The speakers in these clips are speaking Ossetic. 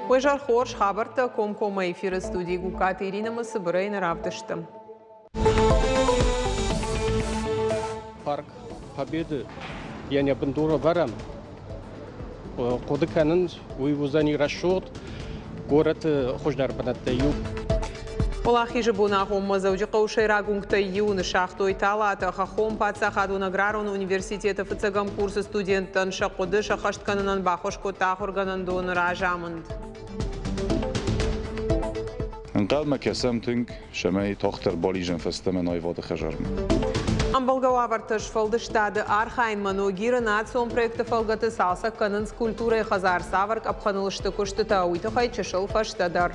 Уе зӕр хорз, хабӕрттӕ комкоммӕ эфиры студийы Гугкаты Иринӕмӕ цыбырӕй нӕ равдысты. Парк Победы йӕ нӕ бындур ӕвӕрӕм. Хъуыды кӕнын, уый уыдзӕни рӕсугъд горӕты хуыздӕр бынӕттӕй иу. Уӕлахизы боны агъоммӕ Дзӕуджыхъӕуы сӕйраг уынгтӕй иуы ныссагътой талатӕ. Хӕххон паддзахадон аграрон университеты фыццӕгӕм курсы студенттӕн сӕ хъуыды сӕххӕст кӕнынӕн баххуыс кодта ахуыргӕнӕндоны разамынд. Ӕнхъӕлмӕ кӕсӕм тынг, цӕмӕй тагъддӕр бализӕм фӕстӕмӕ аивады хӕдзармӕ. Ӕмбӕлгӕ уавӕрты сфӕлдыстады архайынмӕ Ногиры национ проекты фӕлгӕты цалцӕг кӕнынц культурӕйы хӕдзар. Цавӕр къӕпхӕныл сты куыстытӕ, уый тыххӕй чысыл фӕстӕдӕр.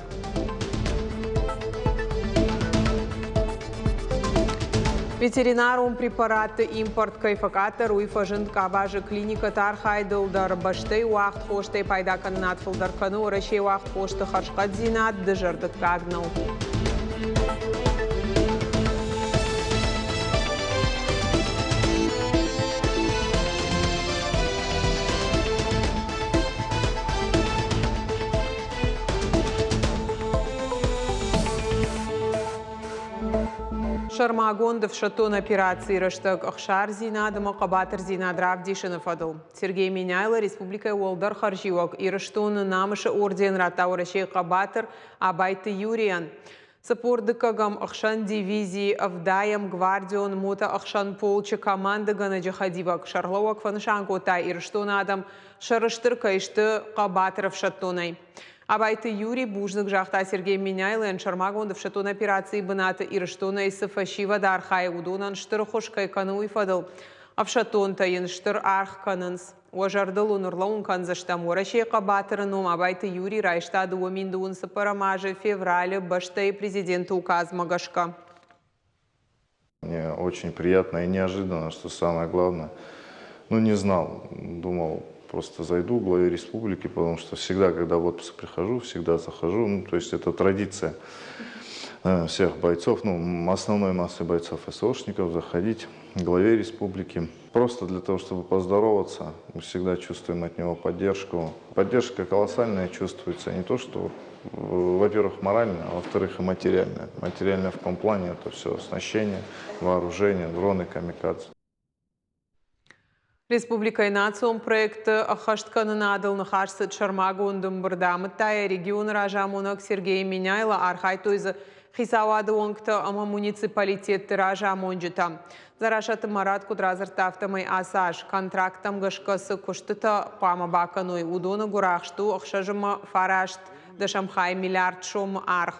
Ветеринарон препаратты импорт кӕй фӕкъаддӕр, уый фӕзынд къабазы клиникӕты архайдыл дӕр. Бӕстӕйы уагъд хостӕй пайдакӕнынад фылдӕр кӕны Уӕрӕсейы уагъд хосты хӕрзхъӕддзинад дызӕрдыггаг нӕу. Сӕрмагонд ӕфсӕддон операцийы рӕстӕг ӕхсардзинад ӕмӕ хъӕбатырдзинад равдисыны фӕдыл Сергей Меняйло республикӕйы уӕлдӕр хӕрзиуӕг Ирыстоны Намысы орден радта Уӕрӕсейы хъӕбатыр Абайты Юрийӕн. 42-ӕм ӕхсӕн дивизийы ӕвдайӕм гвардион мотоӕхсӕн полчы командыгӕнӕджы хӕдивӕг сӕргълӕууӕг фӕнысан кодта, Ирыстоны адӕм сӕрыстыр кӕй сты хъӕбатыр ӕфсӕддонӕй. Абайты Юрий бузныг загъта Сергей Меняйлойӕн, сӕрмагонд ӕфсӕддон операцийы бынаты Ирыстонӕй цы фӕсивӕд архайы, уыдонӕн стыр ӕххуыс кӕй кӕны, уый фӕдыл. Ӕфсӕддонтӕ йын стыр аргъ кӕнынц. Уӕ зӕрдыл уын ӕрлӕууын кӕндзыстӕм, Уӕрӕсейы хъӕбатыры ном Абайты Юрий райста 2024 азы февралы бӕстӕйы президенты указмӕ гӕсгӕ. Мне очень приятно и неожиданно, что самое главное, ну не знал, думал, просто зайду к главе республики, потому что всегда, когда в отпуск прихожу, всегда захожу, ну, то есть это традиция всех бойцов, ну, основной массы бойцов СВОшников заходить к главе республики. Просто для того, чтобы поздороваться, мы всегда чувствуем от него поддержку. Поддержка колоссальная чувствуется, не то что, во-первых, морально, а во-вторых, и материально. Материально в каком плане это все оснащение, вооружение, дроны, камикадзе. Республикӕйы национ проекты ӕххӕсткӕнынадыл ныхас цыд сӕрмагонд ӕмбырды. Амыдта йӕ регионы разамонӕг Сергей Меняйло. Архайдтой дзы хицауады уӕнгтӕ ӕмӕ муниципалитетты разамонджытӕ. Дзарасаты Марат куыд радзырдта, афтӕмӕй ацы аз контракттӕм гӕсгӕ цы куыстытӕ хъуамӕ бакӕной, уыдоны гуырахст у 6 ӕмӕ 9 дӕсӕм хай миллиард сомы аргъ.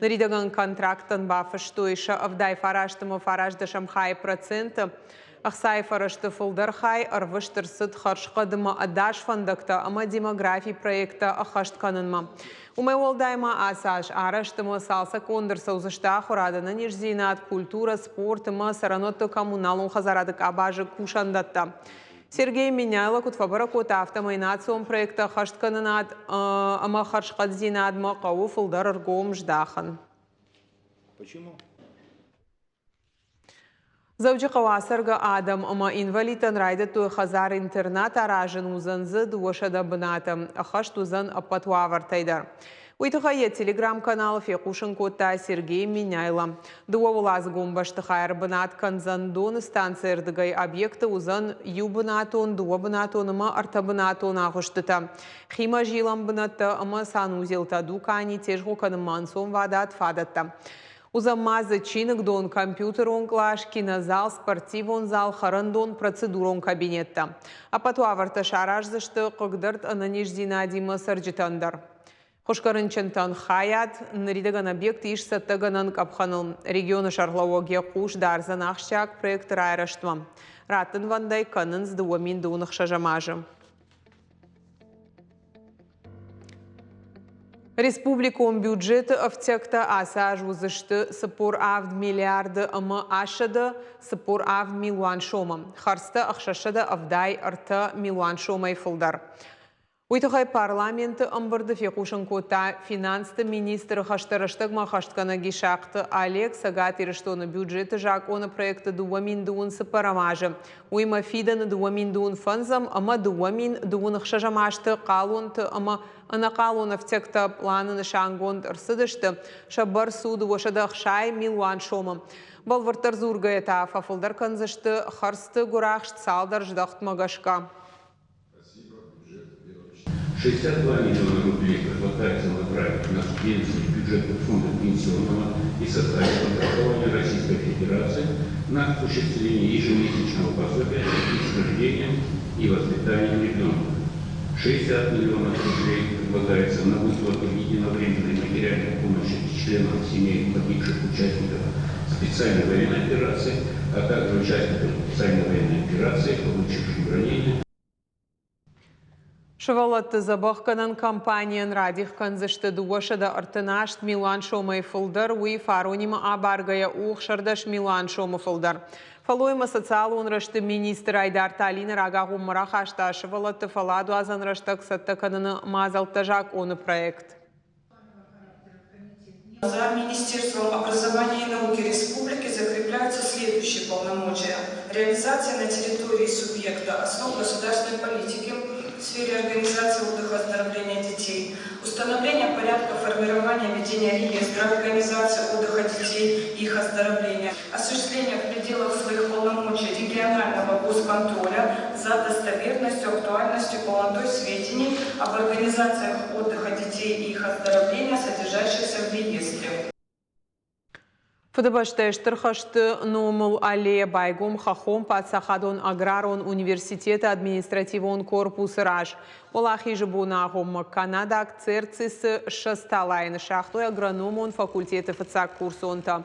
Ныридӕгӕн контракттӕн бафыстой сӕ 79 ӕмӕ 9 хайы проценты. Ӕхцайы фӕрӕзты фылдӕр хай ӕрвыст ӕрцыд хӕрзхъӕд ӕмӕ ӕдас фӕндӕгтӕ ӕмӕ демографийы проекттӕ ӕххӕст кӕнынмӕ. Уымӕй уӕлдай ма ацы аз арӕзт ӕмӕ цалцӕггонд ӕрцӕудзысты ахуырад, ӕнӕниздзинад, культурӕ, спорт ӕмӕ цӕрӕнуӕтты коммуналон хӕдзарады къабазы кусӕндӕттӕ. Сергей Меняйло куыд фӕбӕрӕг кодта, афтӕмӕй национ проекттӕ ӕххӕсткӕнынад ӕмӕ хӕрзхъӕддзинадмӕ хъӕуы фылдӕр ӕргом здахын. Почему? Дзӕуджыхъӕуы ацӕргӕ адӕм ӕмӕ инвалидтӕн райдыдтой хӕдзар-интернат аразын, уыдзӕн дзы 200 бынаты, ӕххӕст уыдзӕн ӕппӕт уавӕртӕй дӕр. Уый тыххӕй йӕ телеграм-каналы фехъусын кодта Сергей Меняйло. Дыууӕуӕладзыгон бӕстыхай ӕрбынат кӕндзӕн Доны станцӕйы рдыгӕй объекты уыдзӕн иубынатон, дыууӕбынатон ӕмӕ ӕртӕбынатон агъуыстытӕ, химӕзилӕн бынӕттӕ ӕмӕ санузелтӕ, дукани, тезгъо кӕнынмӕ ӕнцонвадат фадӕттӕ. Уыдзӕн ма дзы чиныгдон, компьютерон кълас, кинозал, спортивон зал, хӕрӕндон, процедурон кабинеттӕ. Ӕппӕт уавӕртӕ сараздзысты хъыгдӕрд ӕнӕниздзинадимӕ цӕрджытӕн дӕр. Хуысгӕ рынчынтӕн хайад ныридӕгӕн объект ис цӕттӕгӕнӕн къӕпхӕныл. Регионы сӕргълӕууӕг йӕ хъус дардзӕн ахсджиаг проекты райрӕзтмӕ. Раттынвӕндӕй кӕнынц 2026 азы. Республикон бюджеты ӕфтиӕгтӕ ацы аз уыдзысты 47 миллиарды ӕмӕ 847 милуан сомы, хӕрдзтӕ 683 милуан сомӕй фылдӕр. Уый тыххӕй парламенты ӕмбырды фехъусын кодта финансты министры хӕстӕ рӕстӕгмӕ ӕххӕстгӕнӕг Исахъты Олег Цӕгат Ирыстоны бюджеты закъоны проекты 2024 азы, уыимӕ фидӕны 2025 ӕмӕ 2026 азты хъалонты ӕмӕ ӕнӕхъалон ӕфтиӕгтӕ пъланы нысангонд ӕрцыдысты, сӕ бӕрц у 260 милуан сомы. Бӕлвырддӕр дзургӕйӕ та фӕфылдӕр кӕндзысты хӕрдзты гуырахст цалдӕр здӕхтмӕ гӕсгӕ. 62 миллиона рублей предлагается направить на субвенции бюджетных фондов пенсионного и социального страхования Российской Федерации на осуществление ежемесячного пособия в с рождением и воспитанием ребенка. 60 миллионов рублей предлагается на выплату единовременной материальной помощи членам семей погибших участников специальной военной операции, а также участников специальной военной операции, получивших ранения. Сывӕллӕтты дзӕбӕхгӕнӕн компанийӕн радих кӕндзысты 238 милуан сомӕй фылдӕр, уый фаронимӕ абаргӕйӕ у 16 милуан сомы фылдӕр. Фӕллоймӕ социалон рӕзты министр Айдарты Алинӕ рагагъоммӕ рахаста сывӕллӕтты фӕлладуадзӕн рӕстӕг цӕттӕ кӕныны мадзӕлттӕ закъоны проект. За Министерством образования и науки республики закрепляются следующие полномочия. Реализация на территории субъекта основ государственной политики в сфере организации отдыха и оздоровления детей, установление порядка формирования ведения реестра организации отдыха детей и их оздоровления, осуществление в пределах своих полномочий регионального госконтроля за достоверностью, актуальностью и полнотой сведений об организациях отдыха детей и их оздоровления, содержащихся в реестре. Фыдыбӕстӕйы Стыр хӕсты номыл аллея байгом Хӕххон паддзахадон аграрон университеты административон корпусы раз. Уӕлахизы боны агъоммӕ канадаг Церцисы 20 талайы ныссагътой агрономон факультеты фыццаг курсонтӕ.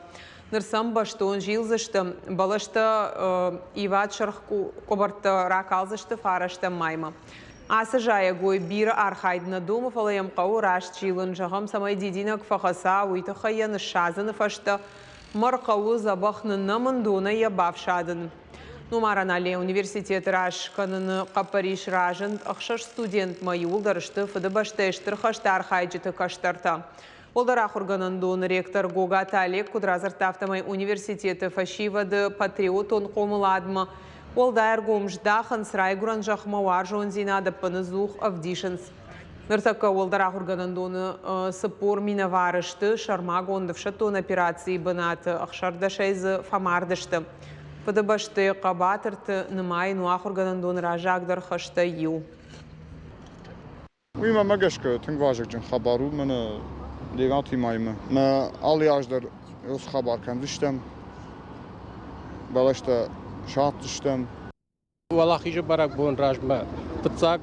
Ныр сӕм бӕстон зилдзысты, бӕлӕстӕ ивад сырх къуыбӕрттӕ ракалдзысты фарӕстӕм маймӕ. Ацы зайӕгой бирӕ архайд нӕ домы, фӕлӕ йӕм хъӕуы раст зилын, зӕгъӕм, цӕмӕй дидинӕг фӕхӕца, уый тыххӕй йӕ ныссадзыны фӕстӕ мӕр хъӕуы дзӕбӕх ныннӕмын, донӕй йӕ бафсадын. Номарӕн аллея университеты раз скӕныны хъӕппӕрис разынд ӕхсӕз студентмӕ, иууылдӕр сты Фыдыбӕстӕйы Стыр хӕсты архайджыты кӕстӕртӕ. Уӕлдӕр ахуыргӕнӕндоны ректор Гогаты Олег куыд радзырдта, афтӕмӕй университеты фӕсивӕды патриотон хъомыладмӕ уӕлдай ӕргом здахынц, райгуырӕн зӕхмӕ уарзондзинад ӕппынӕдзух ӕвдисынц. Ныртӕккӕ уӕлдӕр ахуыргӕнӕндоны 40 минӕвары сты сӕрмагонд ӕфсӕддон операцийы бынаты, ӕхсӕрдӕсӕй дзы фӕмард сты. Фыдыбӕсты хъӕбатырты нымайын у ахуыргӕнӕндоны раззагдӕр хӕстӕй иу. Уый мӕмӕ гӕсгӕ тынг вазыгджын хабар у мӕнӕ девяти маймӕ. Мӕ алы аз дӕр уыцы хабар кӕндзыстӕм, бӕлӕстӕ садздзыстӕм. Уӕлахизы бӕрӕгбон размӕ фыццаг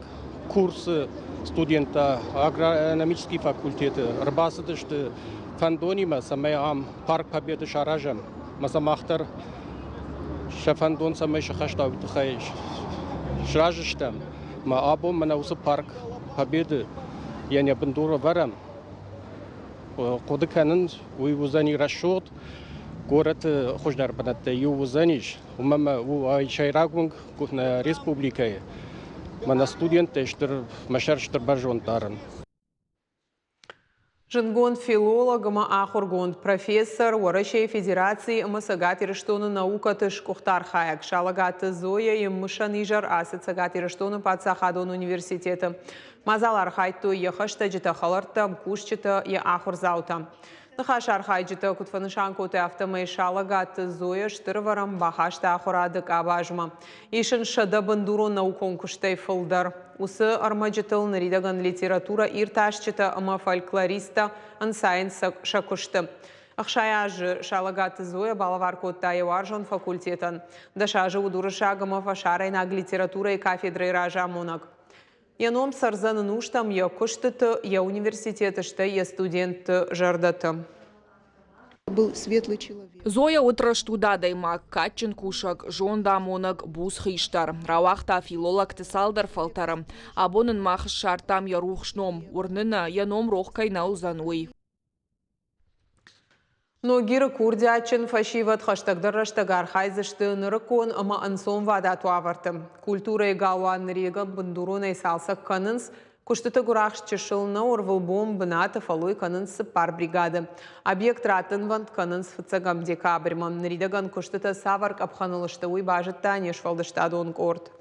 курсы студенттӕ агрономический факультеты ӕрбацыдысты фӕндонимӕ, цӕмӕй ам парк Победы саразӕм. Ӕмӕ сӕ мах дӕр сӕ фӕндон цӕмӕй сыхӕста, уый тыххӕй сразы стӕм. Мӕ абон мӕнӕ уыцы парк Победы йӕ нӕ бындур ӕвӕрӕм. Хъуыды кӕнын, уый уыдзӕни рӕсугъд, горӕты хуыздӕр бынӕттӕй иу уыдзӕнис. Уымӕ мӕ у сӕйраг уынг нӕ республикӕйы. Мӕнӕ студенттӕй стыр, мӕ сӕр стыр бӕрзонд дарын. Зындгонд филолог ӕмӕ ахуыргонд, профессор, Уӕрӕсейы Федерацийы ӕмӕ Цӕгат Ирыстоны наукӕты сгуыхт архайӕг Салӕгаты Зояйы мысӕн изӕр ацыд Цӕгат Ирыстоны паддзахадон университеты. Мадзалы архайдтой йӕ хӕстӕджытӕ, хӕлӕрттӕ, ӕмкусджытӕ, йӕ ахуырдзаутӕ. Ныхасы архайджытӕ куыд фӕнысан кодтой, афтӕмӕй Салӕгаты Зоя стыр ӕвӕрӕн бахаста ахуырады къабазмӕ. Ис ын 100 бындурон наукон куыстӕй фылдӕр. Уыцы ӕрмӕджытыл ныридӕгӕн литературӕ иртасджытӕ ӕмӕ фольклористтӕ ӕнцайынц сӕ куысты. 60 азы Салӕгаты Зоя балӕвар кодта йӕ уарзон факультетӕн. 10 азы уыд уырыссаг ӕмӕ фӕсарӕйнаг литературӕйы кафедрӕйы разамонӕг. Йӕ ном цӕрдзӕн ӕнустӕм йӕ куыстыты, йӕ университеты, стӕй йӕ студентты зӕрдӕты. Был светлый человек. Зоя уыд рӕстуд адӕймаг, кадджын кусӕг, зондамонӕг, буц хистӕр. Рауагъта филологты цалдӕр фӕлтӕры. Абон ын мах ссардтам йӕ рухс ном, уырны нӕ, йӕ ном рох кӕй нӕ уыдзӕн, уый. Ногиры курдиатджын фӕсивӕд хӕстӕгдӕр рӕстӕг архайдзысты нырыккон ӕмӕ ӕнцонвадат уавӕрты. Культурӕйы галуан ныридӕгӕн бындуронӕй цалцӕг кӕнынц. Куыстыты гуырахст чысыл нӕу, ӕрвылбон бынаты фӕллой кӕнынц цыппар бригады. Объект раттынвӕнд кӕнынц фыццӕгӕм декабрьмӕ. Ныридӕгӕн куыстытӕ цавӕр къӕпхӕныл сты, уый базыдта не сфӕлдыстадон къорд.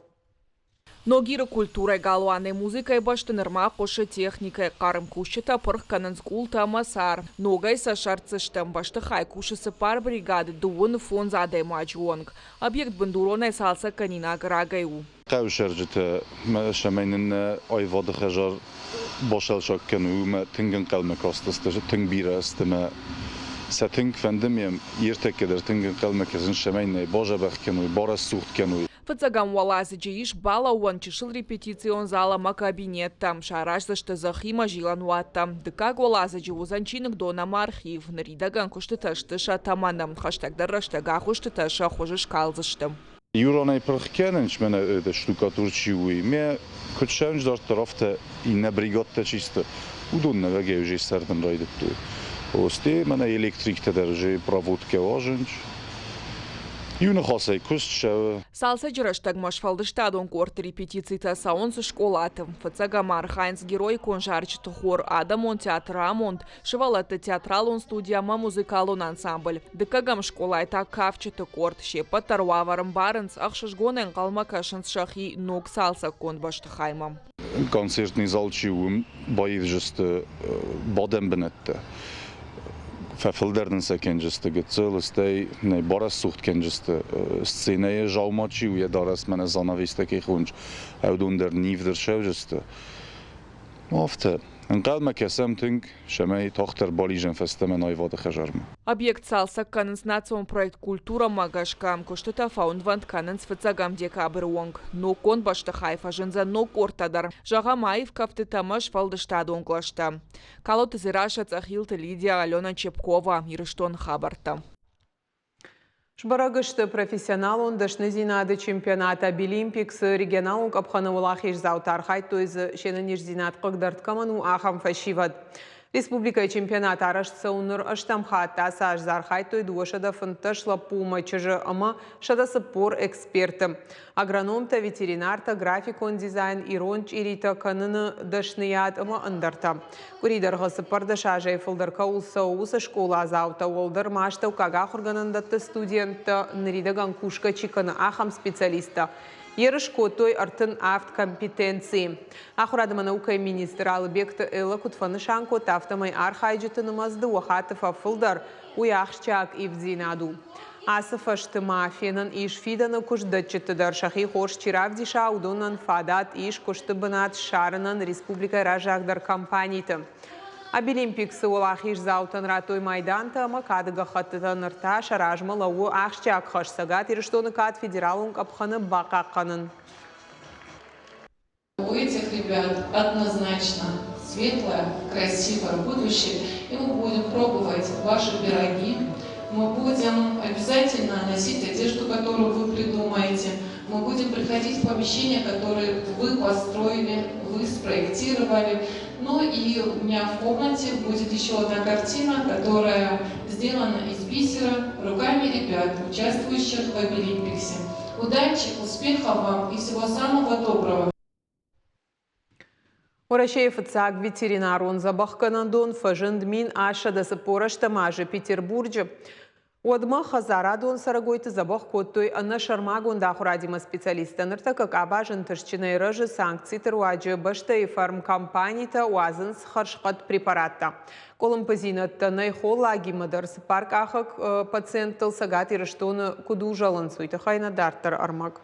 Ногиры культурӕйы галуаны музыкӕйы бӕсты нырма хъуысы техникӕйы хъарм кусджытӕ пырх кӕнынц къултӕ ӕмӕ цар. Ногӕй сӕ сӕрддзысты. Бӕстыхай кусы цыппар бригады дыууын фондз адӕймаджы онг. Объект бындуронӕй цалцӕггӕнинаг рагӕй у. Хъӕуы цӕрджытӕ цӕмӕй нын нӕ аивады хӕдзар басалсаг кӕной, уымӕ тынг ӕнхъӕлмӕ кастысты, тынг бирӕ сты мӕ сӕ тынг фӕнды ме ӕртӕккӕ дӕр тынг ӕнхъӕлмӕ кӕсын, цӕмӕй нӕ базӕбӕх кӕной, барӕсугъд кӕной. Фыццӕгӕм уӕладзыджы ис балӕууӕн чысыл репетицион зал ӕмӕ кабинеттӕ. Сараздзысты зӕххимӕ зилӕн уаттӕ. Дыккаг уӕладзыджы уыдзӕн чиныгдон ӕмӕ архив. Ныридӕгӕн куыстытӕ сты сӕ тӕмӕны. Хӕстӕгдӕр рӕстӕг агъуыстытӕ сӕ хуызы скалдзысты. Иуранӕй пырх кӕнынц, мӕнӕ штукатур чи у, уый. Мӕ куыд сӕнч дарддӕр, афтӕ иннӕ бригадтӕ чи сты, уыдон нӕуӕгӕй уже сӕрдын райдыдтой. Осте мӕнӕ электриктӕ дӕр уже проводкӕ уазынц. Иу ныхасӕй куыст цӕуы. Цалцӕджы рӕстӕгмӕ сфӕлдыстадон къордты репетицитӕ цӕуынц скъолаты. Фыццӕгӕм архайынц героикон зарджыты хор, адӕмон театр Амонд, сывӕллӕтты театралон студи ӕмӕ музыкалон ансамбль. Дыккӕгӕм скъолайы та кафджыты къорд. Се ппӕт дӕр уавӕр ӕмбарынц, ӕхсызгонӕй ӕнхъӕлмӕ кӕсынц сӕхи ног цалцӕггонд бӕстыхаймӕ. Концертный зал чи у, уым баивдзысты бадӕн бынӕттӕ. Фӕфылдӕр нын сӕ кӕнджысты гыццыл, стӕй нӕ барӕсугъд кӕнджысты сценӕйы заума чи у, йӕ дарӕс мӕнӕ занавестӕ кӕй хонынц, уыдон дӕр нивд ӕрцӕудзысты. Афтӕ. Ӕнхъӕлмӕ кӕсӕм тынг, цӕмӕй тагъддӕр бализӕм фӕстӕмӕ аивады хӕдзармӕ. Объект цалцӕг кӕнынц национ проект «Культура-мӕ» гӕсгӕ. Куыстытӕ фӕуынвӕнд кӕнынц фыццӕгӕм декабры онг. Ноггонд бӕстыхай фӕзындзӕн ног къордтӕ дӕр, зӕгъӕм, аив кӕфтытӕ ӕмӕ сфӕлдыстадон кълӕстӕ. Калоты Дзерассӕ, Цъӕхилты Лидия, Алена Чепкова, Ирыстоны хабӕрттӕ. Сбӕрӕг сты профессионалон дӕсныдзинады чемпионат Абилимпиксы регионалон къӕпхӕны уӕлахиздзаутӕ архайдтой дзы се нӕниздзинад хъыгдӕрд кӕмӕн у, ахӕм фӕсивӕд. Республикӕйы чемпионат арӕзт цӕуы ныр ӕстӕм хатт. Ацы аз дзы архайдтой 215 лӕппу ӕмӕ чызджы ӕмӕ 140 эксперты. Агрономтӕ, ветеринартӕ, графикон дизайн, ирон чъиритӕ кӕныны дӕсныйад ӕмӕ ӕндӕртӕ. Къуыри дӕргъы 14 азӕй фылдӕр кӕуыл цӕуы, уыцы скъоладзаутӕ, уӕлдӕр ма астӕуккаг ахуыргӕнӕндӕтты студенттӕ, ныридӕгӕн кусгӕ чи кӕны, ахӕм специалисттӕ ерыс кодтой 37 компетенцийы. Ахуырад ӕмӕ наукӕйы министр Алыбегты Эллӕ куыд фӕнысан кодта, афтӕмӕй архайджыты нымӕц дыууӕ хатты фӕфылдӕр, уый ахсджиаг ивддзинад у. Ацы фӕзты ма фенӕн ис фидӕны куыстдӕтджыты дӕр сӕхи хорз чи равдиса, уыдонӕн фадат ис куысты бынат ссарынӕн республикӕйы раззагдӕр компаниты. Абилимпиксы уӕлахиздзаутӕн радтой майдантӕ ӕмӕ кады гӕххӕттытӕ. Ныр та сӕ размӕ лӕууы ахсджиаг хӕс Цӕгат Ирыстоны кад федералон къӕпхӕны бахъахъхъӕнын. У этих ребят однозначно светлое, красивое будущее. И мы будем пробовать ваши пироги. Мы будем обязательно носить одежду, которую вы придумаете. Мы будем приходить в помещения, которые вы построили, вы спроектировали. Ну и у меня в комнате будет еще одна картина, которая сделана из бисера руками ребят, участвующих в Абилимпиксе. Удачи, успехов вам и всего самого доброго! Уӕрӕсейы фыццаг ветеринарон дзӕбӕхгӕнӕндон фӕзынд 1848 азы Петербурджы. Уӕдмӕ хӕдзарадон цӕрӕгойты дзӕбӕх кодтой ӕнӕ сӕрмагонд ахуырадимӕ специалисттӕ. Ныртӕккӕ къабаз ӕнтыстджынӕй рӕзы санкциты руаджы бӕстӕйы фармкомпанитӕ уадзынц хӕрзхъӕд препараттӕ. Къуылымпыдзинӕдтӕ нӕй холлагимӕ дӕр цыппаркъахыг пациенттыл Цӕгат Ирыстоны куыд узӕлынц, уый тыххӕй нӕ дарддӕр ӕрмӕг.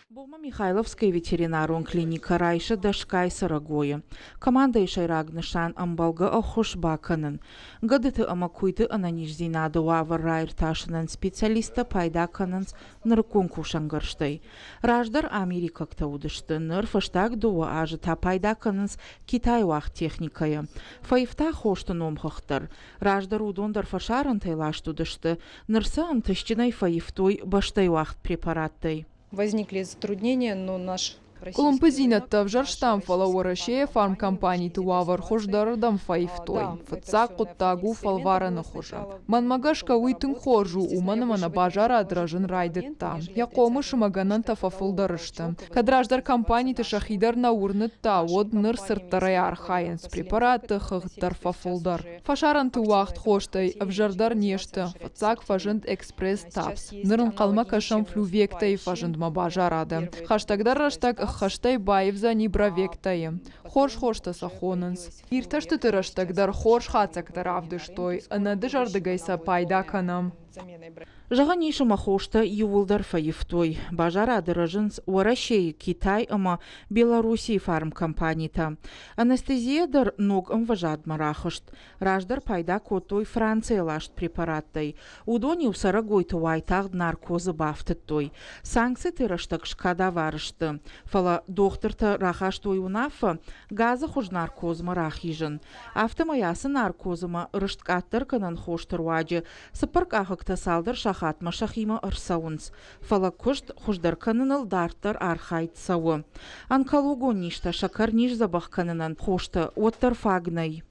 Бома Михайловская ветеринарон клиникӕ райсы дӕсгай цӕрӕгойы. Командӕйы сӕйраг нысан ӕмбӕлгӕ ӕххуыс бакӕнын. Гӕдыты ӕмӕ куыйты ӕнӕниздзинады уавӕр раиртасынӕн специалисттӕ пайда кӕнынц нырыккон кусӕнгӕрзтӕй. Раздӕр америкӕгтӕ уыдысты, ныр фӕстаг дыууӕ азы та пайда кӕнынц Китайы уагъд техникӕйӕ. Фӕивта хосты номхыгъд дӕр. Раздӕр уыдон дӕр фӕсарӕнтӕй ласт уыдысты, ныр сӕ ӕнтыстджынӕй фӕивтой бӕстӕйы уагъд препараттӕй. Возникли затруднения, но наш Къуылымпыдзинӕдтӕ ӕвзӕрстам, фӕлӕ Уӕрӕсейы фармкомпаниты уавӕр хуыздӕрырдӕм фӕивтой. Фыццаг хъуыддаг у фӕлварӕны хуызы. Мӕнмӕ гӕсгӕ уый тынг хорз у, уымӕн ӕмӕ нӕ базарад рӕзын райдыдта. Йӕ хъомыс ӕмӕ гӕнӕнтӕ фӕфылдӕр сты. Кӕд раздӕр компаниты сӕхи дӕр нӕ уырныдта, уӕд ныр цырддӕрӕй архайынц, препаратты хыгъд дӕр фӕфылдӕр. Фӕсарӕнты уагъд хостӕй ӕвзӕрдӕр не сты. Фыццаг фӕзынд Экспресс-Тапс. Ныр ӕнхъӕлмӕ кӕсӕм флювектӕйы фӕзындмӕ базарады. Хӕстӕгдӕр рӕстӕг ӕххӕстӕй баивдзӕни бровектӕйы. Хорз хостӕ сӕ хонынц. Иртӕстыты рӕстӕг дӕр хорз хатдзӕгтӕ равдыстой, ӕнӕдызӕрдыгӕй сӕ пайда кӕнӕм. Зӕгъӕн ис, ӕмӕ хостӕ иууылдӕр фӕивтой. Базарады рӕзынц Уӕрӕсейы, Китай ӕмӕ Белоруссийы фармкомпанитӕ. Анестезийӕ дӕр ног ӕмвӕзадмӕ рахызт. Раздӕр пайда кодтой Францийӕ ласт препараттӕй. Уыдон-иу цӕрӕгойты уайтагъд наркозы бафтыдтой. Санкциты рӕстӕг скадавар сты, фӕлӕ дохтыртӕ рахастой уынаффӕ газы хуыз наркозмӕ рахизын. Афтӕмӕй ацы наркозмӕ рыст къаддӕргӕнӕн хосты руаджы цыппӕркъахыгтӕ цалдӕр сахатмӕ сӕхимӕ ӕрцӕуынц. Фӕлӕ куыст хуыздӕр кӕныныл дарддӕр архайд цӕуы. Онкологон низтӕ сӕкӕрниз дзӕбӕх кӕнынӕн хостӕ уӕддӕр фаг нӕй.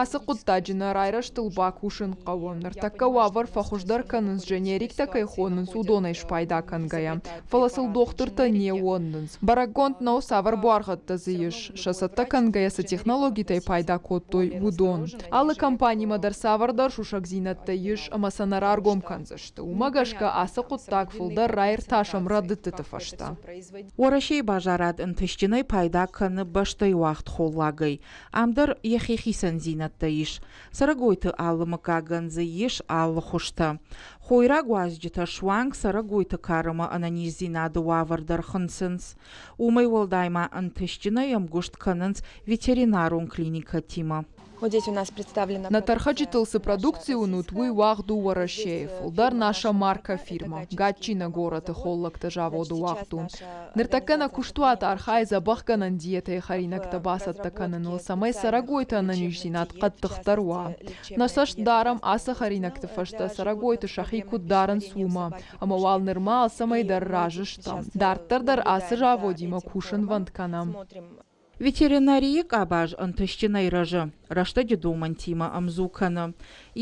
Ацы хъуыддаджы нӕ райрӕзтыл бакусын хъӕуы. Ныртӕккӕ уавӕр фӕхуыздӕр кӕнынц, дженериктӕ кӕй хонынц, уыдонӕй спайда кӕнгӕйӕ. Фӕлӕ сыл дохтыртӕ не ууӕндынц. Бӕрӕггонд нӕу, цавӕр буаргъӕдтӕ дзы ис, сӕ цӕттӕ кӕнгӕйӕ цы технологитӕй пайда кодтой, уыдон. Алы компанимӕ дӕр цавӕрдӕр сусӕгдзинӕдтӕ ис ӕмӕ сӕ нӕ раргом кӕндзысты. Уымӕ гӕсгӕ ацы хъуыддаг фылдӕр раиртасӕм рӕдыдтыты фӕстӕ. Уӕрӕсейы базарад ӕнтыстджынӕй пайда кӕны бӕстӕйы уагъд холлагӕй. Ам дӕр йӕхи хицӕндзинӕдтӕ ис. Цӕрӕгойты алы мыггагӕн дзы ис алы хуызтӕ. Хойраг уазджытӕ суанг цӕрӕгойты карымӕ ӕнӕниздзинады уавӕр дӕр хынцынц. Уымӕй уӕлдай ма ӕнтыстджынӕй ӕмгуыст кӕнынц ветеринарон клиникӕтимӕ. Нӕ тӕрхӕджытыл цы продукци уынут, уый уагъд у Уӕрӕсейы, фылдӕр наша марка фирмӕ, Гатчина горӕты холлӕгты заводы уагъд у. Ныртӕккӕ нӕ куыстуат архайы дзӕбӕхгӕнӕн диетӕйы хӕринӕгтӕ бацӕттӕ кӕныныл, цӕмӕй цӕрӕгойты ӕнӕниздзинад хъӕддыхдӕр уа. Нӕ цӕст дарӕм ацы хӕринӕгты фӕстӕ цӕрӕгойты сӕхи куыд дарынц, уымӕ, ӕмӕ уал нырма алцӕмӕй дӕр разы стӕм. Дарддӕр дӕр ацы заводимӕ кусынвӕнд кӕнӕм. Ветеринарийы къабаз ӕнтыстджынӕй рӕзы, рӕстӕджы домӕнтимӕ ӕмдзу кӕны.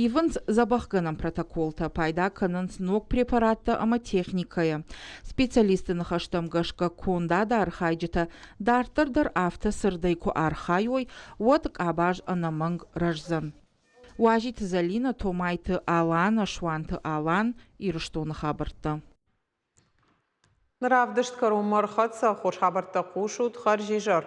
Ивынц дзӕбӕхгӕнӕн протоколтӕ, пайда кӕнынц ног препараттӕ ӕмӕ техникӕйӕ. Специалистты ныхӕстӕм гӕсгӕ кондады архайджытӕ дарддӕр дӕр афтӕ цырдӕй куы архайой, уӕд къабаз ӕнӕмӕнг рӕздзӕн. Уазиты Зӕлинӕ, Томайты Аланӕ, Суанты Алан, Ирыстоны хабӕрттӕ. Равдыст кӕронмӕ ӕрхӕццӕ. Хорз хабӕрттӕ хъусут. Хӕрзизӕр.